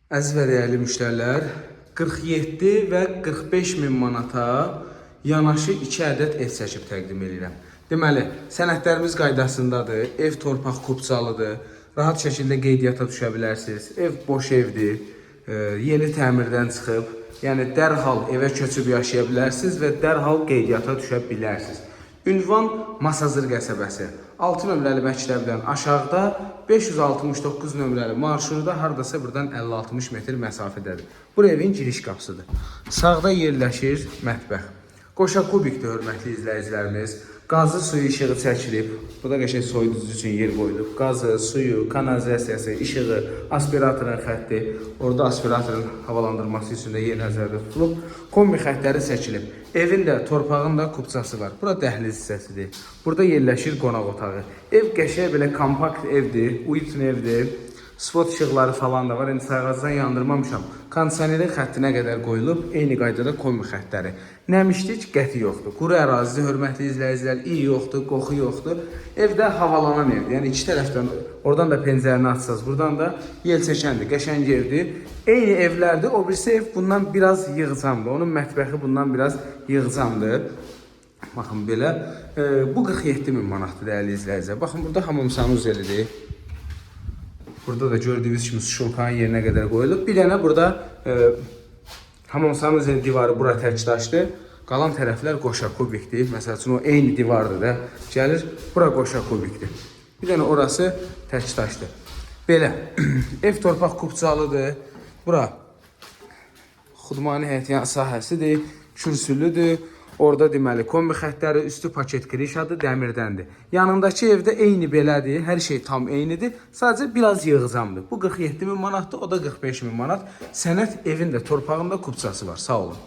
Əziz və dəyərli müştərilər, 47 və 45 min manata yanaşı 2 ədəd ev çəkib təqdim edirəm. Deməli, sənədlərimiz qaydasındadır, ev torpaq kupçalıdır, rahat şəkildə qeydiyyata düşə bilərsiniz. Ev boş evdir, yeni təmirdən çıxıb, yəni dərhal evə köçüb yaşaya bilərsiniz və dərhal qeydiyyata düşə bilərsiniz. Ünvan Masazır qəsəbəsi. 6 nömrəli məktəbdən aşağıda 569 nömrəli marşrutda hardasa buradan 50-60 metr məsafədədir. Bura evin giriş qapısıdır. Sağda yerləşir mətbəx. Qoşa kubikdir, hörmətli izləyicilərimiz. Qazı, suyu, işığı çəkilib. Burada qəşəng soyuducu üçün yer qoyulub. Qazı, suyu, kanalizasiyası, işığı, aspiratorun xətti. Orada aspiratorun havalandırması üçün də yer nəzərdə tutulub. Kombi xəttləri çəkilib. Evin də, torpağın da kupçası var. Bura dəhliz hissəsidir. Burada yerləşir qonaq otağı. Ev qəşəng belə kompakt evdir, uyutun evdir. Spot işıqları falan da var. İndi sayğacdan yandırmamışam. Kondisionerin xəttinə qədər qoyulub, eyni qaydada kombi xəttləri. Nəmişlik qəti yoxdur. Quru ərazidə, hörmətli izləyicilər, iyi yoxdur, qoxu yoxdur. Evdə havalanan evdir. Yəni iki tərəfdən, oradan da pəncərəni açsaz, buradan da yel çəkəndir, qəşəng evdir. Eyni evlərdir. O birisi ev bundan biraz yığcamdır. Onun mətbəxi bundan biraz yığcamdır. Baxın belə. Bu 47 min manatdır, dəyərli izləyicilər. Baxın, burada hamam sanuzelidir. Burada da gördüyünüz kimi suşulkanın yerinə qədər qoyulub. Bir dənə burada hamam sanuzelin divarı bura tək daşdır. Qalan tərəflər qoşa kubikdir. Məsəl üçün o eyni divardır da. Gəlir, bura qoşa kubikdir. Bir dənə orası tək daşdır. Belə. Ev torpaq kupçalıdır. Bura Xudmani həyətyan sahəsidir, kürsülüdür. Orada deməli kombi xəttləri, üstü paket krişadır, dəmirdəndir. Yanındakı evdə eyni belədir, hər şey tam eynidir. Sadəcə biraz yığcamdır. Bu 47 min manatdır, o da 45 min manat. Sənəd evin də, torpağın da kupçası var. Sağ olun.